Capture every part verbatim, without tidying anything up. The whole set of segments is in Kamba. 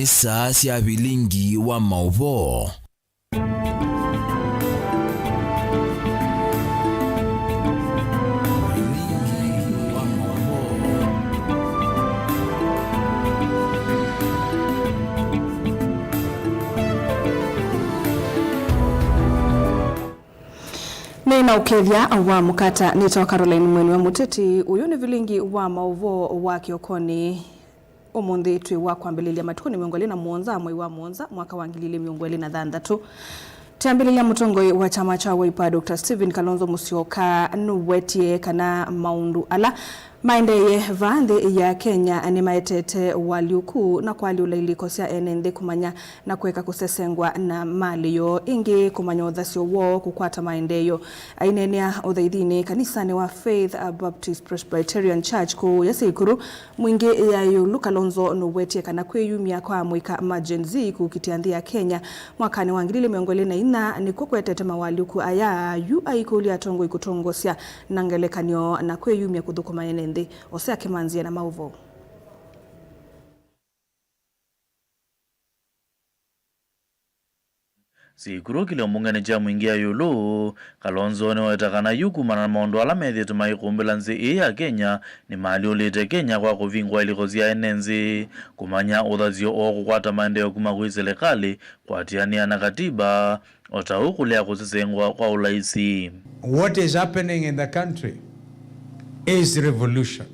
Saa sya vilingi wa maũvoo. Nĩ na ũkethya wa mũkata. Nĩtawa Caroline Mweni wa Mũteti. Ũyũ nĩ vilingi wa maũvoo wa kĩokonĩ. Ũmũnthĩ twĩ wa kwambĩlĩlya matukũnĩ mĩongo ĩlĩ na mũonza mwei wa mũonza mwaka wa ngili ilĩ mĩongo ĩlĩ na thanthatũ. Twambĩlĩlya, mũtongoi wa kyama kya Wiper, Doctor Stephen Kalonzo Musyoka, nũwetie kana maũndũ ala maendeeye vaa nthĩ ya Kenya nĩmaetete ũalyũku na kũalyũla ilĩko sya ene nthĩ kũmanya na kũeka kũsesengwa na malĩ yoo, ĩngĩ kũmanya ũthasyo woo kũkwata maendeeo. Aineenea ũthaithinĩ kanisanĩ wa Faith Baptist Presbyterian Church kũũ Syĩkũrũ, Mwingĩ ya ĩũlũ, Kalonzo nũwetie kana kwĩyumya kwa amũika ma Gen Z kũkitĩa nthĩ ya Kenya mwakanĩ wa ngili ilĩ mĩongo ĩlĩ na inya nĩkw'o kũetete mawalyũku aya, yu aikũlya atongoi kũtongosya na ngelekany'o na kwĩyumya kũthũkũma ene nthĩ. Hosea Kĩmanzi ena maũvoo. Syĩkũrũ kĩlio mbungenĩ kya Mwingĩ ya ĩũlũ, Kalonzo nĩweta kana yu kumana na maũndũ ala methĩĩtwe maikũmbĩla nthĩ ĩĩ ya Kenya, nĩmaalyũlĩte Kenya kwa kũvingũa ilĩko sya ene nthĩ, kũmanya ũthasyo o kũkwata maendeeo kuma kwĩ silikalĩ, kũatĩanĩa na katiba, o ta ũu kũlea kũsesengwa kwa ũlaisi. What is happening in the country is revolution.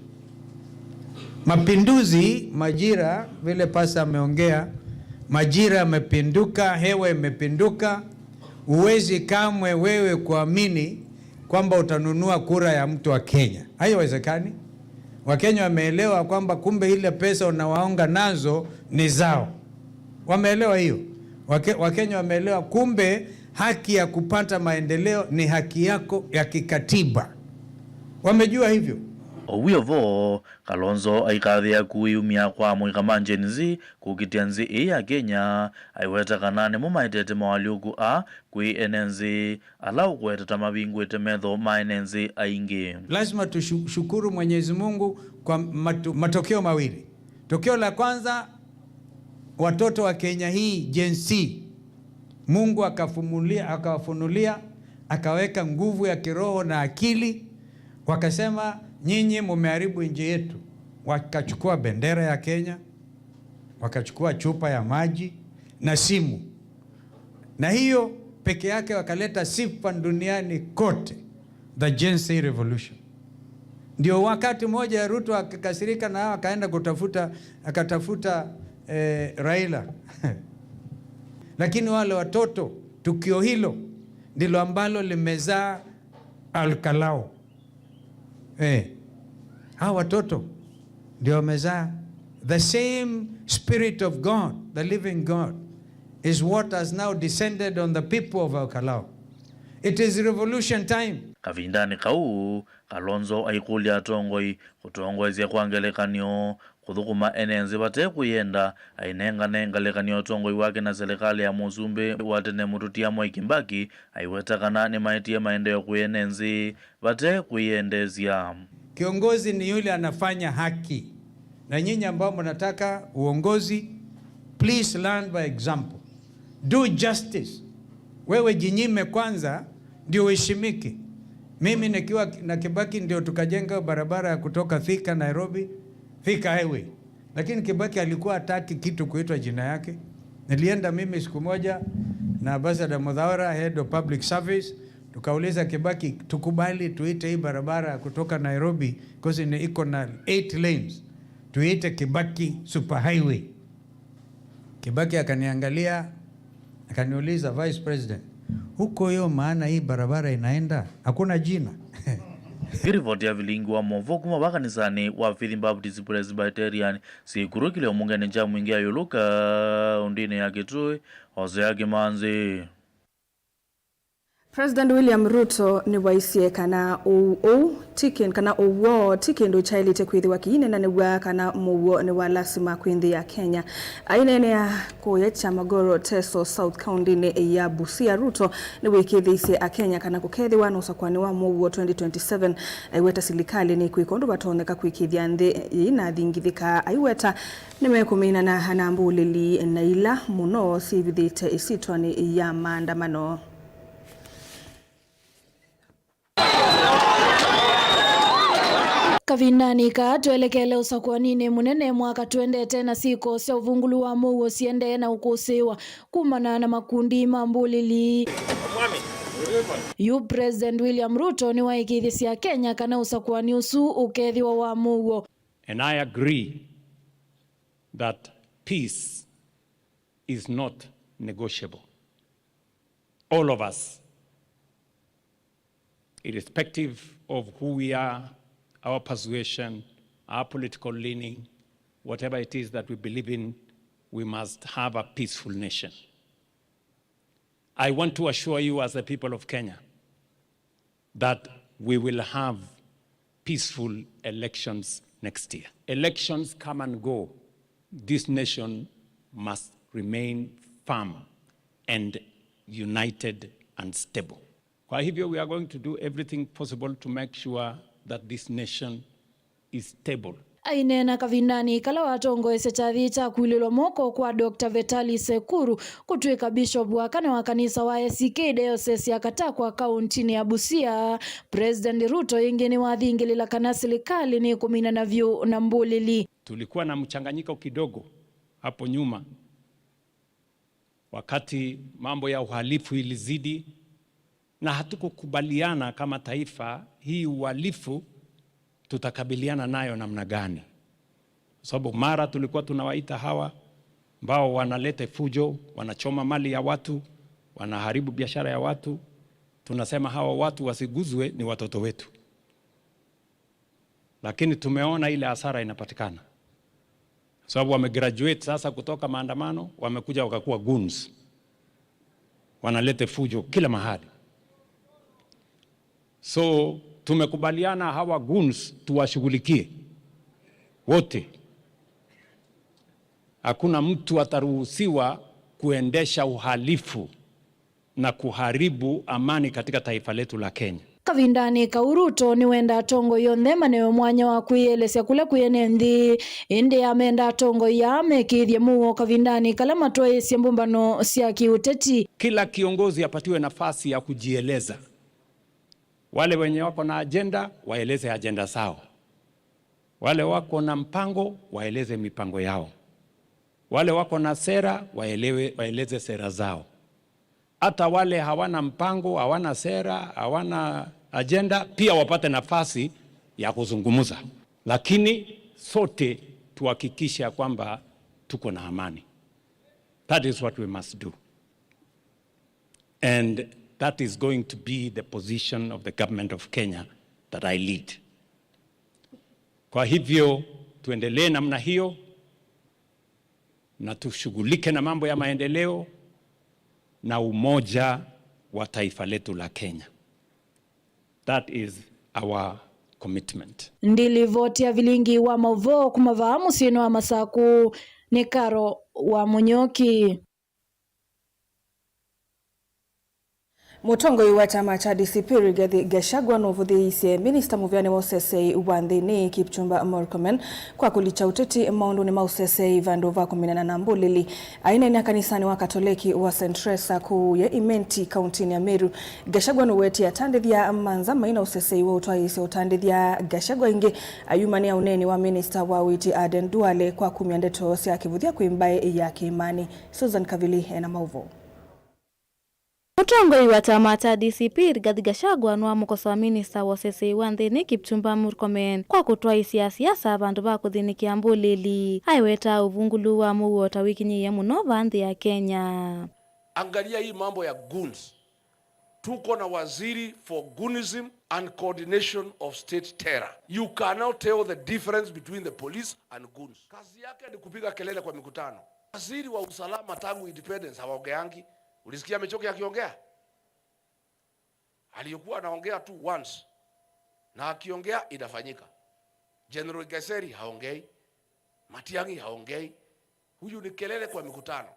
Mapinduzi, majira, vile pasa ameongea, majira yamepinduka, hewa imepinduka. Huwezi kamwe wewe kuamini kwamba utanunua kura ya mtu wa Kenya. Haiwezekani. Wakenya wameelewa kwamba kumbe ile pesa unawaonga nazo ni zao. Wameelewa hiyo. Wake-, Wakenya wameelewa kumbe haki ya kupata maendeleo ni haki yako ya kikatiba. Wamejua hivyo. O wĩ o vo, Kalonzo aikathĩa kwĩyumya kwa amũika ma Gen Z kũkitĩa nthĩ ĩĩ ya Kenya, aiweta kana nĩmo maetete mawalyũku aa kwĩ ene nthĩ, ala ũkũweta ta mavingũĩte metho ma ene nthĩ aingĩ. Lazima tushukuru Mwenyezi Mungu kwa matu-, matokeo mawili. Tokeo la kwanza, watoto wa Kenya hii, Gen Z, Mungu akafumulia-, akawafunulia, akaweka nguvu ya kiroho na akili, wakasema, "Nyinyi mumeharibu nchi yetu." Wakachukua bendera ya Kenya, wakachukua chupa ya maji na simu. Na hiyo peke yake wakaleta sifa duniani kote, the Gen Z revolution. Ndio wakati mmoja Ruto akakasirika na akaenda kutafuta, akatafuta, eh, Raila. Lakini wale watoto, tukio hilo ndilo ambalo limezaa Al-Kalau. Eh, hawa watoto ndio wamezaa. The same Spirit of God, the living God, is what has now descended on the people of Al-Kalau. It is revolution time. Kavindanĩ kau, Kalonzo aikũlya atongoi kũtongoesya kwa ngelekany'o, kũthũkũma ene nthĩ vate kwĩyenda, ainengane ngelekany'o ya ũtongoi wake na silikalĩ ya mũsumbĩ wa tene mũtũtia Mwai Kĩmbaki, aiweta kana nĩmaetie maendeeo kwĩ ene nthĩ vate kwĩyendeesya. Kiongozi ni yule anafanya haki. Na nyinyi ambao mnataka uongozi, please learn by example. Do justice. Wewe jinyime kwanza, ndio uheshimike. Mimi nikiwa na Kibaki ndio tukajenga barabara ya kutoka Thika, Nairobi, Thika Highway. Lakini Kibaki alikuwa hataki kitu kuitwa jina yake. Nilienda mimi siku moja na Ambassador Muthaura, Head of Public Service, tukauliza Kibaki, "Tukubali tuite hii barabara kutoka Nairobi, because ni iko na eight lanes, tuite Kibaki Superhighway?" Kibaki akaniangalia, akaniuliza, "Vice President, huko hiyo maana hii barabara inaenda? Hakuna jina." Nĩ ripoti ya vilingi wa maũvoo kuma va kanisanĩ wa Faith Baptist Presbyterian, Syĩkũrũ kĩlio mbungenĩ kya Mwingĩ ya ĩũlũ kaũntĩnĩ ya Kitui, Hosea Kĩmanzi. President William Ruto nĩwaisye kana ũu, ũu ti kĩ-, kana ũw'o ti kĩndũ kyaĩlĩte kwĩthĩwa kĩineenanĩw'a kana mũuo nĩ wa lasima kwĩ nthĩ ya Kenya. Aineenea kũya Chamagoro, Teso South, kaũntĩnĩ ya Busia, Ruto nĩwĩkĩĩthĩisye Akenya kana kũkethĩwa na ũsakũani wa mũuo twenty twenty-seven, aiweta silikalĩ nĩkwĩka ũndũ vatonyeka kwĩkĩĩthya nthĩ yĩinathingithĩka. Aiweta nĩmekũminana na mbũlĩli na ila mũno syĩvithĩte ĩsyĩtwanĩ ya maandamano. Kavindanĩ kaa twelekele ũsakũaninĩ mũnene mwaka twendete na syĩko sya ũvungũlu wa mũuo siendee na ũkũsĩĩwa kumana na makundi ma mbũlĩli. Yu President William Ruto nĩwaĩkĩĩthisye Akenya kana ũsakũani ũsu ũkethĩwa wa mũuo. And I agree that peace is not negotiable. All of us, irrespective of who we are, our persuasion, our political leaning, whatever it is that we believe in, we must have a peaceful nation. I want to assure you, as the people of Kenya, that we will have peaceful elections next year. Elections come and go. This nation must remain firm and united and stable. Kwa hivyo, we are going to do everything possible to make sure that this nation is stable. Aineena kavindanĩ kala watongoesya kyathĩ kya kũilĩlwa moko kwa Doctor Vitaly Sekuru kũtw'ĩka Bishop wa kana wa kanisa wa A C K Diocese ya Katakwa kaũntĩnĩ ya Busia, President Ruto ĩngĩ nĩwathingĩlĩla kana silikalĩ nĩkũminana vyũ na mbũlĩli. Tulikuwa na mchanganyiko kidogo hapo nyuma, wakati mambo ya uhalifu ilizidi, na hatukukubaliana kama taifa hii uhalifu tutakabiliana nayo namna gani, kwa sababu mara tulikuwa tunawaita hawa ambao wanalete fujo, wanachoma mali ya watu, wanaharibu biashara ya watu, tunasema hawa watu wasiguzwe, ni watoto wetu. Lakini tumeona ile hasara inapatikana, sababu wamegraduate sasa kutoka maandamano, wamekuja wakakuwa goons, wanalete fujo kila mahali. So tumekubaliana hawa goons tuwashughulikie wote, hakuna mtu ataruhusiwa kuendesha uhalifu na kuharibu amani katika taifa letu la Kenya. Kavindanĩ kau, Ruto nĩwenda atongoi onthe manewe mwanya wa kwĩyĩelesya kũla kwĩ ene nthĩ, ĩndĩ amenda atongoi aa mekĩĩthye mũuo kavindanĩ kala matwaĩĩsye mbũmbano sya kĩũteti. Kila kiongozi apatiwe nafasi ya kujieleza. Wale wenye wako na ajenda waeleze ajenda zao, wale wako na mpango waeleze mipango yao, wale wako na sera waelewe, waeleze sera zao. Hata wale hawana mpango, hawana sera, hawana ajenda, pia wapate nafasi ya kuzungumza. Lakini sote tuhakikishe ya kwamba tuko na amani. That is what we must do. And that is going to be the position of the government of Kenya that I lead. Kwa hivyo, tuendelee namna hiyo na tushughulike na mambo ya maendeleo na umoja wa taifa letu la Kenya. That is our commitment. Ndilivoti ya vilingi wa mauvoo kuma vaa mũsyĩnĩ wa Masaku nĩ Karo wa Mũnyoki. Mũtongoi wa kyama kya D C P Rigathi Gachagua nũvũthĩĩisye minista mũvĩanĩ wa ũseseĩ wa nthĩnĩ Kipchumba Murkomen kwa kũlikya ũteti maũndũnĩ ma ũseseĩ vandũ va kũminana na mbũlĩli. Aineenea kanisanĩ wa Katoleki wa Saint Teresa kũu ya Imenti, kaũntĩnĩ ya Meru, Gachagua nũwetie atandĩthya ma nza maina ũseseĩ wa ũtwaĩĩsya ũtandĩthya. Gachagua ĩngĩ ayumanĩa ũneeni wa minista wa ũiiti Aden Duale kwa kumya ndeto sya kĩvũthya kwĩ mbaĩ ya Kĩĩmanĩ. Susan Kavili ena maũvoo. Mũtongoi wa kyama kya D C P Rigathi Gachagua nĩwamũkosoa minista wa ũseseĩ wa nthĩnĩ Kipchumba Murkomen kwa kũtwaĩĩsya siasa vandũ va kũthĩnĩkĩa mbũlĩli. Aiweta ũvungũlu wa mũuo ta wĩkinyĩĩe mũno vaa nthĩ ya Kenya. Angalia hii mambo ya goons. Tuko na waziri for goonism and coordination of state terror. You cannot tell the difference between the police and goons. Kazi yake ni kupiga kelele kwa mikutano. Waziri wa usalama tangu independence hawaongeangi. Ulisikia Michoki akiongea? Alikuwa anaongea tu once, na akiongea inafanyika. General Ngeseri haongei, Matiang'i haongei. Huyu ni kelele kwa mikutano.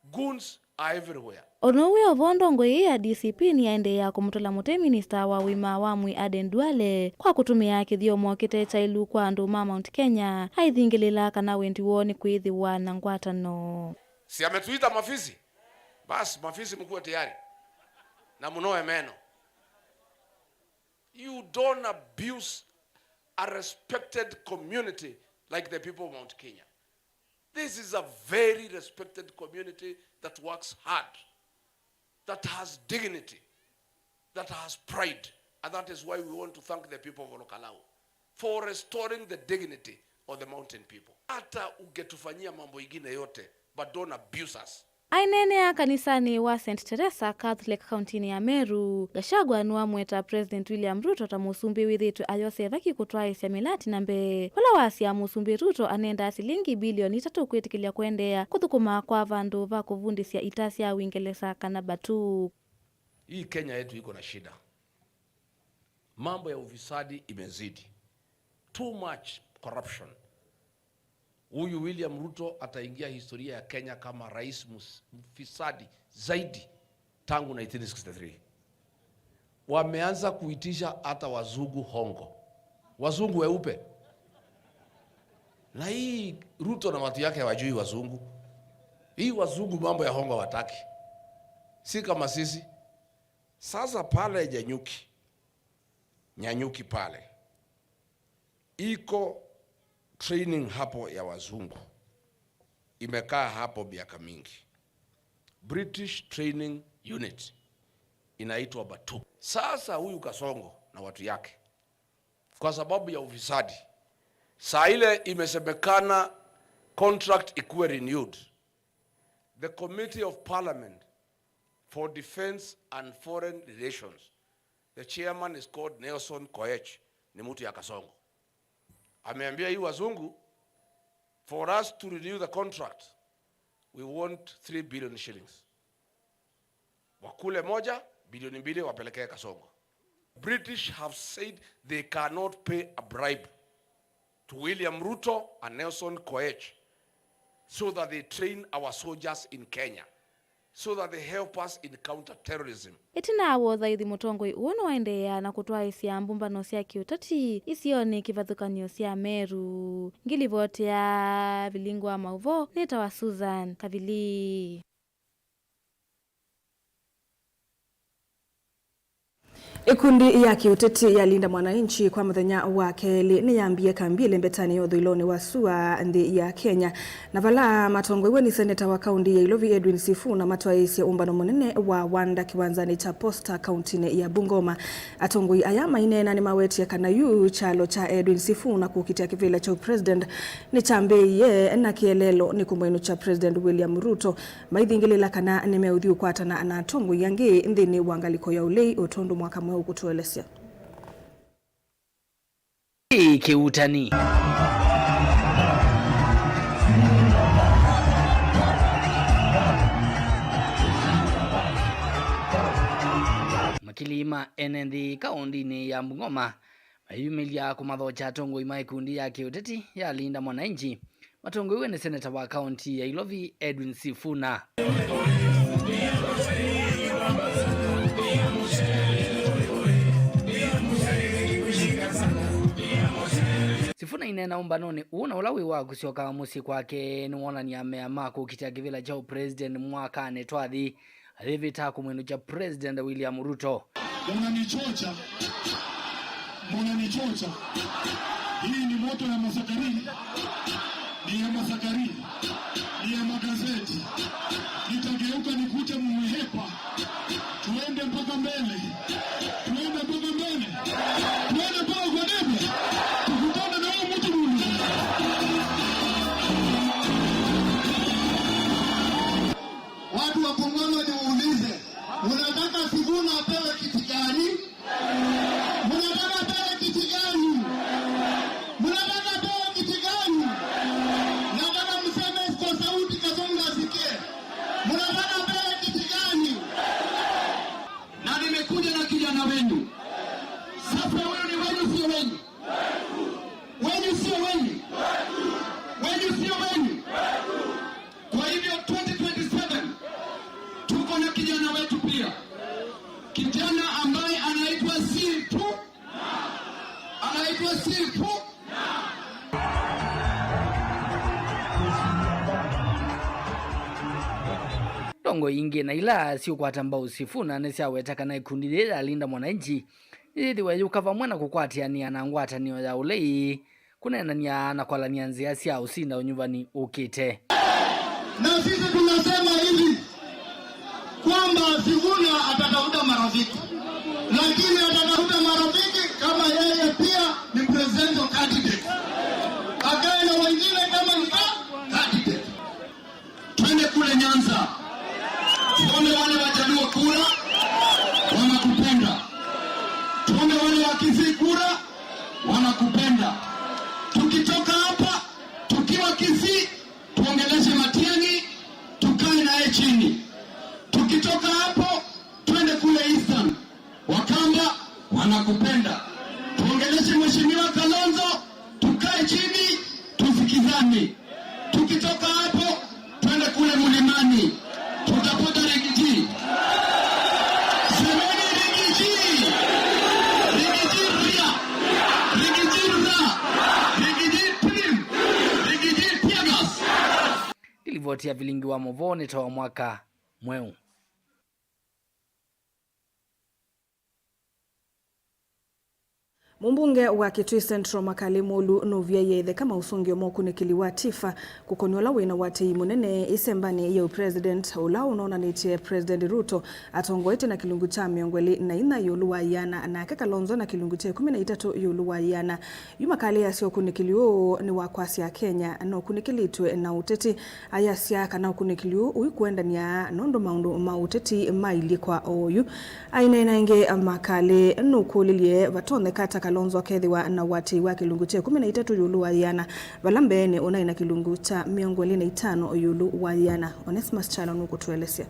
Goons are everywhere. O na ũu wĩ o vo, ndongoi ĩĩ ya D C P nĩyaendeea kũmũtũla mũtĩ minista wa ũima wa mwĩĩ Aden Duale kwa kũtũmĩa kĩthyomo kĩte kyailu kwa andũ ma Mount Kenya, aithingĩlĩla kana wendi woo nĩ kwĩthĩwa na ngwatano. Si ametuita mafisi? Basi, mafisi, mkuwe tayari na mng'oe meno. You don't abuse a respected community like the people of Mount Kenya. This is a very respected community that works hard, that has dignity, that has pride, and that is why we want to thank the people of Olokalou for restoring the dignity of the mountain people. Hata ungetufanyia mambo ingine yote, but don't abuse us. Aineenea kanisanĩ wa Saint Teresa Catholic kauntinĩ ya Meru, Gachagua nĩwamweta President William Ruto ta mũsumbĩ wĩthĩĩtwe ayosea ĩvaki kũtwaĩĩsya mĩlati na mbee, vala wasya Mũsumbĩ Ruto anendaa silingi bilioni itatũ kwĩtĩkĩlya kũendeea kũthũkũma kwa vandũ va kũvundĩsya ita sya Ũingelesa kana BATUK. Hii Kenya yetu iko na shida. Mambo ya ufisadi imezidi. Too much corruption. Huyu William Ruto ataingia historia ya Kenya kama rais mus-, mfisadi zaidi tangu nineteen sixty-three. Wameanza kuitisha hata wazungu hongo. Wazungu weupe. Na hii Ruto na watu yake hawajui wazungu. Hii wazungu mambo ya hongo hawataki. Si kama sisi. Sasa pale Nyanyuki, Nyanyuki pale, iko training hapo ya wazungu. Imekaa hapo miaka mingi. British Training Unit inaitwa BATUK. Sasa huyu Kasongo na watu yake, kwa sababu ya ufisadi, saa ile imesemekana contract ikuwe renewed, the Committee of Parliament for Defense and Foreign Relations, the chairman is called Nelson Koech, ni mtu ya Kasongo. Ameambia hii wazungu, for us to renew the contract, we want three billion shillings. Wakule moja, bilioni mbili wapelekee Kasongo. British have said they cannot pay a bribe to William Ruto and Nelson Koech so that they train our soldiers in Kenya, so that they help us in counter-terrorism. Ĩtina wa ũthaithi, mũtongoi ũũ nĩwaendeea na kũtwaĩĩsya mbũmbano sya kĩũteti isionĩ kĩvathũkany'o sya Meru. Ngilivoti ya Vilingi wa Maũvoo nĩtawa Susan Kavili. Ĩkundi ya kĩũteti ya Linda Mwananchi kwa mũthenya wa kelĩ nĩyambie kambi ĩlembetanĩ ya ũthũĩlonĩ wa sua nthĩ ya Kenya, na vala matongoew'e nĩ seneta wa kaunti ya Ilovi Edwin Sifuna matwaĩĩsye ũmbano mũnene wa Wanda kĩwanzanĩ kya Posta kauntinĩ ya Bungoma. Atongoi aya maineena nĩmawetie kana yu kyalo kya Edwin Sifuna kũkitĩa kĩvĩla kya president nĩkyambĩĩie na kĩeleelo nĩ kũmwenũkya President William Ruto, maithingĩlĩla kana nĩmeũthi ũkwatana na atongoi angĩ nthĩnĩ wa ngalĩko ya ũlei, o tondũ mwaka mweũ ũkũtũelesya. Kĩũtani. Makili ma ene nthĩ kaũndĩnĩ ya Bungoma mayumĩlya kũmathokya atongoi ma ĩkundi ya kĩũteti ya Linda Mwananchi matongoew'e nĩ seneta wa kaunti ya Ilovi, Edwin Sifuna. Sifuna aineena ũmbanonĩ ũũ na ũla wĩ wa kũsyoka mũsyĩ kwake nĩwonany'a mea ma kũkitĩa kĩvĩla kya ũpresident mwakanĩ twathi, ayĩvĩta kũmwĩnũkya President William Ruto. Munanichocha. Munanichocha. Hii ni moto ya masakari. Ni ya masakari. Ni ya magazeti. Nitageuka nikute mmehepa. Tuende mpaka mbele. Tuende mpaka mbele. Tuende mpaka kwa debe. Tukutane na huyo mtu mundu. Watu wa Bungoma, niwaulize, mnataka Sifuna apewe kiti gani? Mnataka apewe kiti gani? Mnataka apewe kiti gani? Nataka mseme kwa sauti, Kasongo asikie. Mnataka apewe kiti gani? Na nimekuja Ngongoi ingĩ na ila siũkwata mbau Sifuna nĩsyaweta kana ĩkundi yĩĩ ya Linda Mwananchi yĩthĩwe yũka vamwe na kũkwatĩanĩa na ngwatanĩo ya ũlei kũneenany'a na kwalany'a nzĩa sya ũsinda ũnyuvani ũkĩte. Na sisi tunasema hivi kwamba Sifuna atatafuta marafiki, lakini atatafuta marafiki kama yeye pia ni presidential candidate, akae na wengine kama ni candidate. Twende kule Nyanza, tuombe wale Wajaluo kura, wanakupenda. Tuombe wale wa Kisii kura, wanakupenda. Tukitoka hapa, tukiwa Kisii, tuongeleshe Matiang'i, tukae naye chini. Tukitoka hapo, twende kule Eastern. Wakamba wanakupenda. Tuongeleshe Mheshimiwa Kalonzo, tukae chini, tusikizane. Tukitoka hapo, twende kule mlimani. Tutapata Rigiji. Semeni Rigiji. Rigiji ria. Rigiji ra. Rigiji team. Rigiji tear gas. Nĩ livoti ya Vilingi wa Mũvoo nĩ ta wa mwaka mweũ. Mũmbunge wa Kitui Central Makali Mulu nũvyaie ĩtheka maũsũngĩo ma ũkunĩkĩli wa TIFA kũkonĩa ũla wĩna ũatĩĩi mũnene ĩsembanĩ ya ũpresident, ũla ũnonanĩtye President Ruto atongoetye na kĩlungu kya mĩongo ĩlĩ na inya ĩũlũ wa ĩana, nake Kalonzo na kĩlungu kya ĩkũmi na itatũ ĩũlũ wa ĩana. Yu Makali asya ũkunĩkĩli ũũ nĩ wa kwasya Kenya na ũkunĩkĩlĩtw'e na ũteti. Ayasya kana ũkunĩkĩli ũũ ũikwendany'a nũndũ maũndũ ma ũteti mailyĩ kwa oyu. Aineena ĩngĩ, Makali nũkũlilye vatonyeka ata Kalonzo akethĩwa na ũatĩĩi wa kĩlungu kya ĩkũmi na itatũ ĩũlũ wa ĩana, vala mbeenĩ ũnaĩ na kĩlungu kya mĩongo ĩlĩ na itano ĩũlũ wa ĩana. Onesmus Kyalo nũkũtũelesya.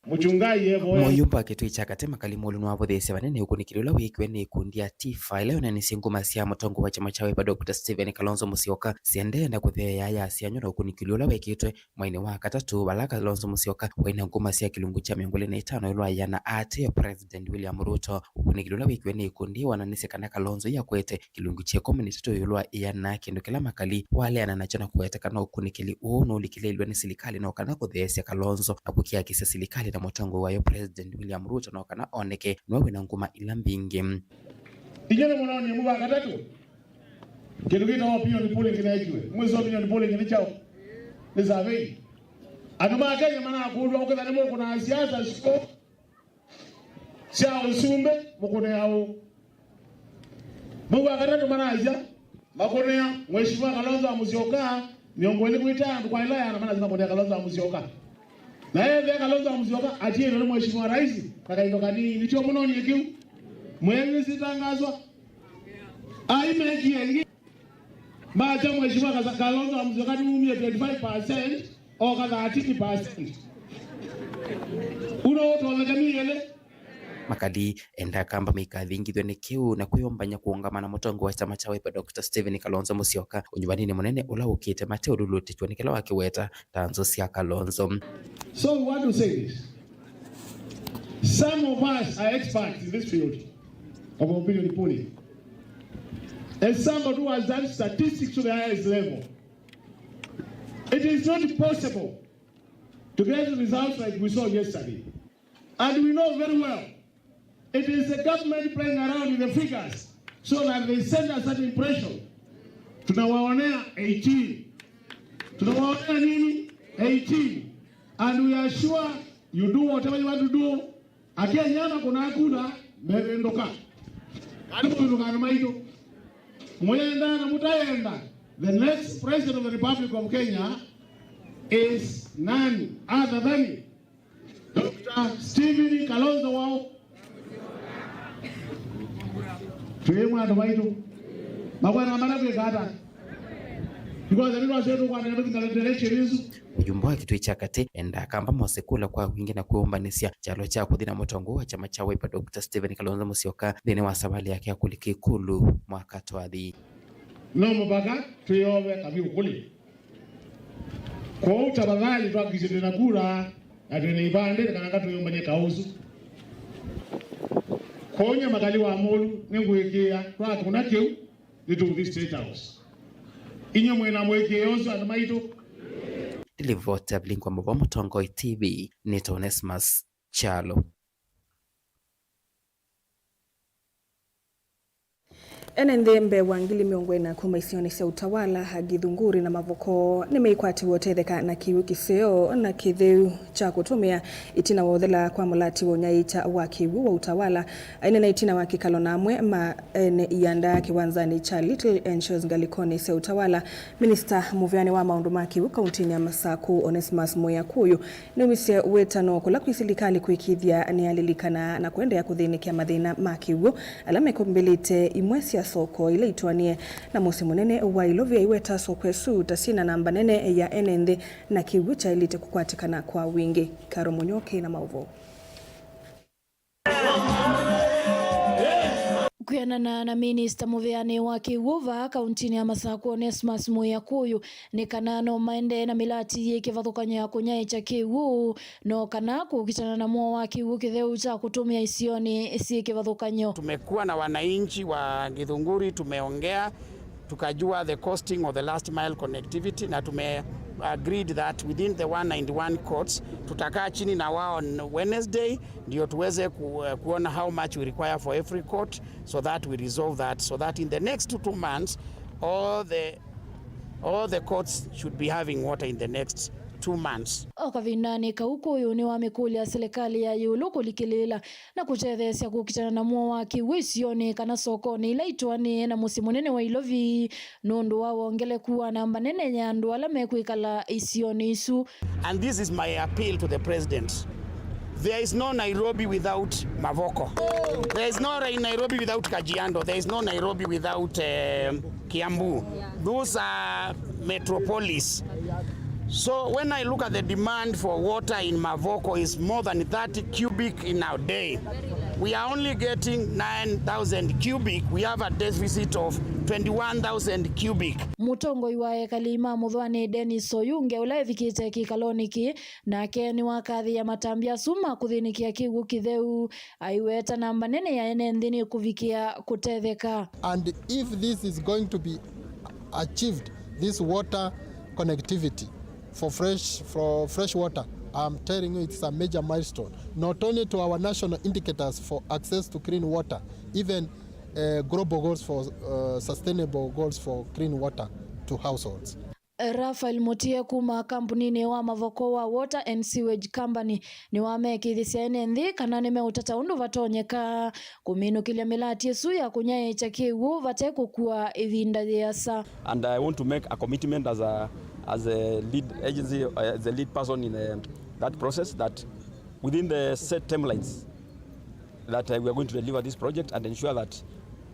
Mũchungaji evo. Mũyumba wa Kitui kya Katĩ Makali Mulu nĩwavũthĩĩsye vanene ũkunĩkĩli ũla wĩkiwe nĩ ĩkundi ya TIFA, ĩla yonanisye nguma sya mũtongoi wa kyama kya Wiper Doctor Stephen Kalonzo Musyoka siendee na kũtheea yasya nyũ na ũkunĩkĩli ũla wekĩtwe mweinĩ wa katatũ, vala Kalonzo Musyoka waĩ na nguma sya kĩlungu kya mĩongo ĩlĩ na itano ĩũlũ wa ĩana aatĩĩe President William Ruto. Ũkunĩkĩli ũla wĩkiwe nĩ ĩkundi wonanisye kana Kalonzo ĩakwete kĩlungu kya ĩkũmi na itatũ ĩũlũ wa ĩana, kĩndũ kĩla Makali waleana nakyo na kũweta kana ũkunĩkĩli ũũ nũlikĩlĩĩlw'e nĩ silikalĩ no kana kũtheesya Kalonzo na kũkiakisya silikalĩ na mũtongoi wayo President William Ruto no kana oneke nĩwe wĩna nguma ila mbingĩ. Inyuĩ nĩmũnonie mũva katatũ kĩndũ kĩtawa opinion polling kĩneekiwe. Mwĩsĩ opinion polling nĩ kyaũ? Nĩ survey. Andũ ma Kenya manakũlw'a ũkethĩa nĩmũkũnaa siasa syo sya ũsumbĩ, mũkũnĩa ũũ? Mwei wa katatũ manasya makũnĩa Mheshimiwa Kalonzo wa Musyoka, mĩongo ĩlĩ kwĩ ĩtano kwa ĩla ĩana manasya makũnĩa Kalonzo wa Musyoka. Na ethĩa Kalonzo wa Musyoka atiĩtwe nĩ Mheshimiwa Rais na kaindo kanini, nĩkyo mũnonie kĩu. Mwĩanĩsĩ tangaswa. Ai mekie ĩngĩ. Macha Mheshimiwa Kasa-, Kalonzo wa Musyoka nĩwumie twenty-five percent, oka thirteen percent. Uno ũtonyeka mĩele. Makali enda Akamba maikathingithw'e nĩ kĩu na kwĩyũmbany'a kũũngama na mũtongoi wa kyama kya Wiper Doctor Stephen Kalonzo Musyoka ũnyuvaninĩ mũnene ũla ũkĩte mateũlulutĩtw'e nĩ kĩla wakĩweta ta nzũ sya Kalonzo. So we want to say this. Some of us are experts in this field of opinion polling. As somebody who has done statistics to the highest level, it is not possible to get results like we saw yesterday. And we know very well it is the government playing around with the figures so that they send us that impression. Tunawaonea eighteen. Tunawaonea nini? Eighteen. And we are sure you do whatever you want to do. Akenya makũnaa kura mevĩndũka. Kana mũvĩndũkano maitũ. Mũyenda na mũtayenda, the next president of the Republic of Kenya is none other than Doctor Stephen Kalonzo wao. Twĩ mwa andũ maitũ. Makwenda mara kwĩka ata? Because nĩ twasyo tũkwatana na election isu. Mũyumba wa Kitui kya Katĩ enda Akamba mose kũla kwa wingĩ na kwĩyũmbanĩsya kyalo kya kũthi na mũtongoi wa kyama kya Wiper Doctor Stephen Kalonzo Musyoka nthĩnĩ wa savalĩ yake ya kũlika ĩkũlũ mwaka twathi. No mũvaka twĩyove kavyũ kũlĩ. Kwoou tafadhali twakikishe twĩ na kura na twĩ na ivandĩ kana twĩyũmbany'e kaũ ũsu. Kwoou nyie Makali wa Mulu nĩngũĩkĩĩa twakũna kĩu nĩtũũthi State House. Inyuĩ mwĩ na mũĩkĩĩo ũsu andũ maitũ? Livoti ya Vilingi wa Mauvoo Mũtongoi T V, nĩtawa Onesmus Kyalo. Ene nthĩ mbee wa ngili mĩongo ĩna kuma isionĩ sya Utawala, Githunguri na Mavoko nĩmeikwatiwe ũtetheka na kĩw'ũ kĩseo na kĩtheu kya kũtũmĩa ĩtina wa ũthela kwa mũlati wa ũnyaĩĩkya wa kĩw'ũ wa Utawala. Aineena ĩtina wa kĩkalo na amwe ma ene ianda kĩwanzanĩ kya Little Anchors ngalĩkonĩ sya Utawala, minista mũveanĩ wa maũndũ ma kĩw'ũ kauntinĩ ya Masakũ, Onesmus Mũya Kũyũ, nĩumisye wĩtano kũla kwĩ silikalĩ kwĩkĩĩthya nĩyalilikana na kũendeea kũthĩnĩkĩa mathĩna ma kĩw'ũ ala mekũmbĩlĩte imwe sya soko ila itũanĩe na mũsyĩ mũnene wa Ilovi. Aiweta soko ĩsu ta syĩ na namba nene ya ene nthĩ na kĩw'ũ kyaĩlĩte kũkwatĩkana kwa wingĩ. Karo Mũnyoki na maũvoo. Kwĩanana na minista mũveanĩ wa kĩw'ũ vaa kauntinĩ ya Masakũ, Onesmus Mũya Kũyũ, nĩ kana no maendee na mĩlati yĩ kĩvathũkany'o ya kũnyaĩĩkya kĩw'ũ, no kana kũkitana na mũo wa kĩw'ũ kĩtheu kya kũtũmĩa isionĩ syĩ kĩvathũkany'o. Tumekuwa na wananchi wa Githunguri, tumeongea, tukajua the costing of the last mile connectivity, na tume agreed that within the one ninety-one courts tutakaa chini na wao on Wednesday, ndio tuweze ku, kuona how much we require for every court, so that we resolve that, so that in the next two months all the, all the courts should be having water in the next two months. O kavindanĩ kau, Kũyũ nĩwamĩkũlya silikalĩ ya ĩũlũ kũlikĩlĩĩla na kũtetheesya kũkitana na mũo wa kĩw'ũ isionĩ kana sokonĩ ila itũanĩe na mũsyĩ mũnene wa Ilovi, nũndũ wa wongeleku wa namba nene ya andũ ala mekwĩkala isionĩ isu. And this is my appeal to the president. There is no Nairobi without Mavoko. There is no Nairobi without Kajiado. There is no Nairobi without, um, Kiambu. Those are metropolis. So when I look at the demand for water in Mavoko is more than thirty cubic in a day. We are only getting nine thousand cubic. We have a deficit of twenty-one thousand cubic. Mũtongoi wa ekali ma Mũthũanĩ, Dennis Oyunge, ũla evikĩte kĩkalonĩ kĩĩ, nake nĩwakathĩĩa matambya asu ma kũthĩnĩkĩa kĩw'ũ kĩtheu. Aiweta namba nene ya ene nthĩ nĩ kũvikĩa kũtetheka. And if this is going to be achieved, this water connectivity for fresh, for fresh water, I'm telling you, it's a major milestone, not only to our national indicators for access to clean water, even, uh, global goals for, uh, sustainable goals for clean water to households. Raphael Mutie kuma kambuninĩ wa Mavoko wa Water and Sewage Company nĩwamekĩĩthĩsya ene nthĩ kana nĩmeũtata ũndũ vatonyeka kũminũkĩlya mĩlati ĩsu ya kũnyaĩĩkya kĩw'ũ vate kũkua ĩvinda yĩasa. And I want to make a commitment as a, as a lead agency, uh, as a lead person in, uh, that process, that within the set timelines, that, uh, we are going to deliver this project and ensure that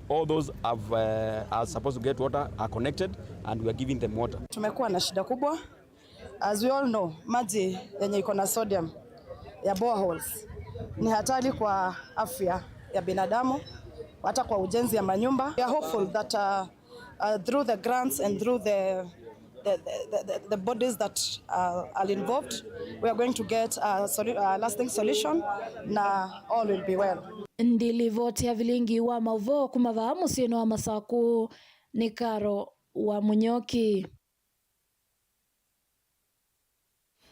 all those have, uh, are supposed to get water are connected and we are giving them water. Tumekuwa na shida kubwa. As we all know, maji yenye iko na sodium ya boreholes ni hatari kwa afya ya binadamu, hata kwa ujenzi ya manyumba. We are hopeful that, uh, uh, through the grants and through the, the, the, the, the bodies that, uh, are involved, we are going to get a solu-, a lasting solution, na all will be well. Ndilivoti ya Vilingi wa Mauvoo kuma vaa mũsyĩnĩ wa Masakũ nĩ Karo wa Mũnyoki.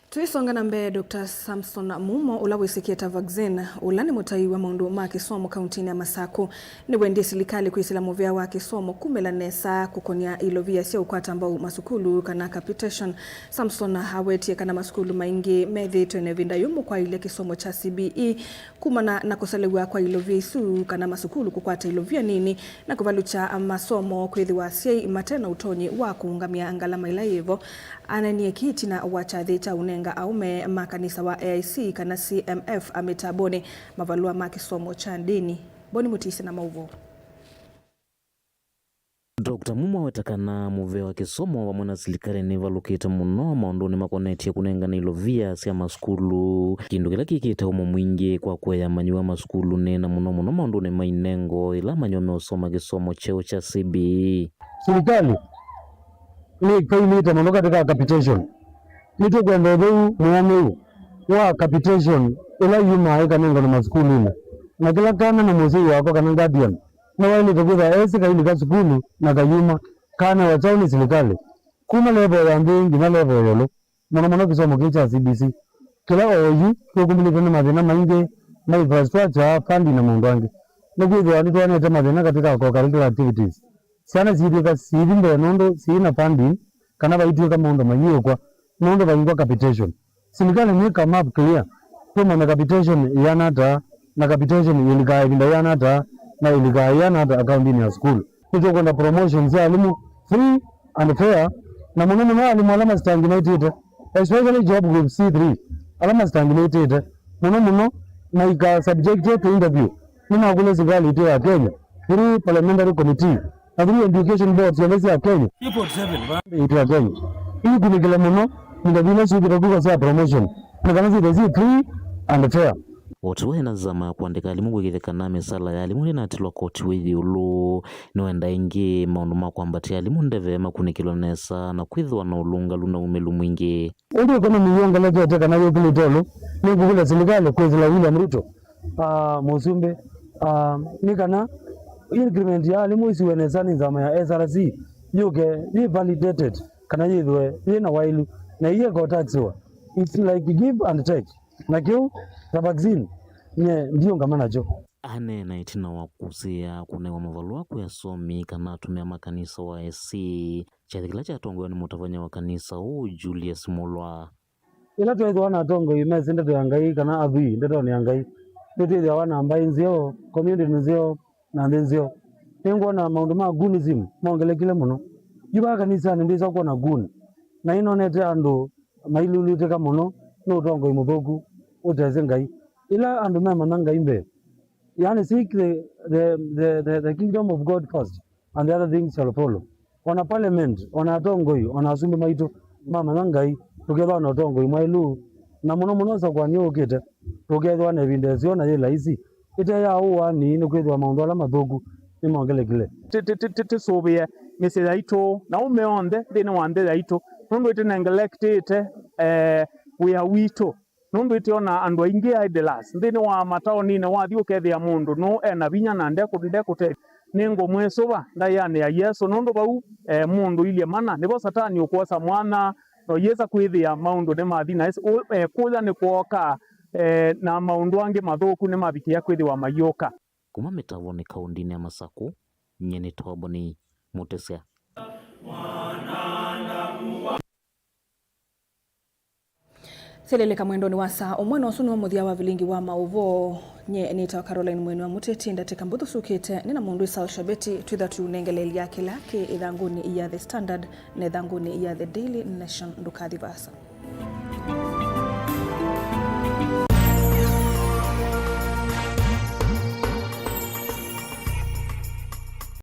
Tũisonga na mbee, Doctor Samson Mumo, ũla wĩsĩkĩe ta Vaccine, ũla nĩ mũtai wa maũndũ ma kĩsomo kauntinĩ ya Masakũ, nĩwendie silikalĩ kwĩsĩla mũvea wa kĩsomo kumĩla nesa kũkony'a ilovia sya ũkwata mbau masukulu, kana capitation. Samson awetie kana masukulu maingĩ methĩĩtwe na ĩvinda yũmũ kwaĩlya kĩsomo kya C B E kumana na kũselew'a kwa ilovia isu, kana masukulu kũkwata ilovia nini na kũvalũkya masomo, kwĩthĩwa asyai mate na ũtonyi wa kũũngamya ngalama ila yĩvo. Anenie kĩĩ ĩtina wa kyathĩ kya ũnenga aũme ma kanisa wa A I C kana C M F a mĩtambonĩ mavalũa ma kĩsomo kya ndĩni. Boni Mũtisi na maũvoo. Doctor Mumo aweta kana mũvea wa kĩsomo vamwe na silikalĩ nĩvalũkĩte mũno maũndũnĩ makonetye kũnengane ilovia sya masukulu, kĩndũ kĩla kĩkĩte ũmo mwingĩ kwa kũea amanyĩw'a masukulunĩ, na mũno mũno maũndũnĩ ma inengo ĩla amanyĩw'a meũsoma kĩsomo kyeũ kya C B E. Silikalĩ nĩkailĩte mũno katĩ ka capitation. Nĩtũkwenda ũtheu mũũmĩu wa capitation ĩla yumaa ĩkanengwa na masukulunĩ, na kĩla kana na mũsyai wako kana guardian nĩwaĩlĩte kwĩthwa esĩ kailika sukulu na kayuma, kanewa kyaũ nĩ silikalĩ, kuma level ya nthĩ nginya level ya ĩũlũ. mũno mũno kĩsomo kĩĩ kya C B C. Kĩla oyu kĩũkumbĩlĩtwe nĩ mathĩna maingĩ ma infrastructure, funding na maũndũ angĩ. Nĩkwĩthĩwa nĩtwonete mathĩna katĩ ka co-curricular activities. Syana siitw'ĩka siithi mbee nũndũ siina funding, kana vaitw'ĩka maũndũ mayĩũkwa nũndũ vaingwa capitation. Silikalĩ nĩ come up clear, tũmanya capitation ĩana ata, na capitation ĩlikaa ĩvinda yĩana ata, na ĩlikaa yĩana ata akauntinĩ ya sukulu. Nĩtũkwenda promotion sya alimũ free and fair, na mũno mũno alimũ ala mastaginated, especially job group C three, ala mastaginated mũno mũno, maika subjected to interview. Nĩnakũlya silikalĩ itũ ya Kenya, through parliamentary committee, na through education board syonthe sya Kenya, itũ ya Kenya ikunĩkĩle mũno indo ila syũkĩte kuka sya promotion, na kana syĩthwe syĩ free and fair. O ta ũu ena nzama ya kũandĩka alimũ kwĩkĩthya kana mĩsala ya alimũ ndĩnatilwa koti wĩ ĩũlũ, nĩwenda ĩngĩ maũndũ ma kwambatĩa alimũ ndeve makunĩkĩlwe nesa na kwĩthĩwa na ũlũngalu na umĩlu mwingĩ. Ũndũ economy yongelekete kana yũkĩlĩte ĩũlũ, nĩngũkũlya silikalĩ kwĩsĩla William Ruto, ah, mũsumbĩ, ah, nĩ kana increment ya alimũ ĩsiwe nesa nĩ nzama ya S R C, yũke yĩ validated kana yĩthwe yĩ na waĩlu, na ĩyĩka ũtaxĩwa. It's like give and take. Na kĩu ta vaccine, nye ndiũngama nakyo. Aneena ĩtina wa kũsĩĩa kũnewa mavalũa kwĩ asomi kana atumĩa ma kanisa wa A C, kyathĩ kĩla kyatongoew'a nĩ mũtavany'a wa kanisa ũũ, Julius Mulwa. Ĩla tweethĩwa na atongoi mesĩ ndeto ya Ngai kana athwii ndetonĩ ya Ngai, nĩtwĩthĩawa na mbaĩ nzeo, community nzeo, na nthĩ nzeo. Nĩngwona maũndũ ma goonism mongelekile mũno. Yu vaa kanisanĩ ndĩsa kwona goon, na nĩnonete andũ mailulutĩka mũno nĩ ũtongoi mũthũku ũtesĩ Ngai. Ĩla andũ memanya Ngai mbee, yani seek the, the, the, the, the kingdom of God first, and the other things shall follow. Ona parliament, ona atongoi, ona asumbĩ maitũ mamanya Ngai, tũkethĩwa na ũtongoi mwaĩlu, na mũno mũno sakwani yũkĩte, tũkethĩwa na ĩvinda ĩseo na yĩ laisi, ĩte ya ũwani, nĩkwĩthĩwa maũndũ ala mathũku nĩmongelekile. Tĩ- tĩ- tĩ- tĩ- Tĩsũvĩe mĩsyĩ yaitũ na ũme onthe nthĩnĩ wa nthĩ yaitũ, nũndũ ĩtĩnengelektĩte, eh, wĩa witũ. Nũndũ ĩtĩona andũ aingĩ idlers nthĩnĩ wa mataoninĩ, wathi ũkethĩa mũndũ nũũ ena vinya na ndekũ- ndekũtethya. Nĩngũmwĩsũva ndaĩanĩ ya Yesũ, nũndũ vau, eh, mũndũ ilye mana, nĩvo Satani ũkwosa mwanya, na ũyĩsa kwĩthĩa maũndũ nĩmathi na ĩs- ũ- eh, kũya nĩkwooka, eh, na maũndũ angĩ mathũku nĩmavikĩa kwĩthĩwa mayũka. Kuma mĩtavonĩ kaũndinĩ ya Masakũ, nyie nĩ Toboni Mũtĩsya. Syeleleka mwendonĩ wa saa ũmwe, na ũsu nĩw'o mũthya wa vilingi wa maũvoo. Nye nĩtawa Caroline Mweni wa Mũteti. Ndatĩka mbũthũ syũkĩte, nĩ na mũndũ wĩ Sal Shabeti, twĩtha tũiũnengeleelya kĩla kĩ ĩthangũnĩ ya The Standard na ĩthangũnĩ ya The Daily Nation. Ndũkathi vaasa.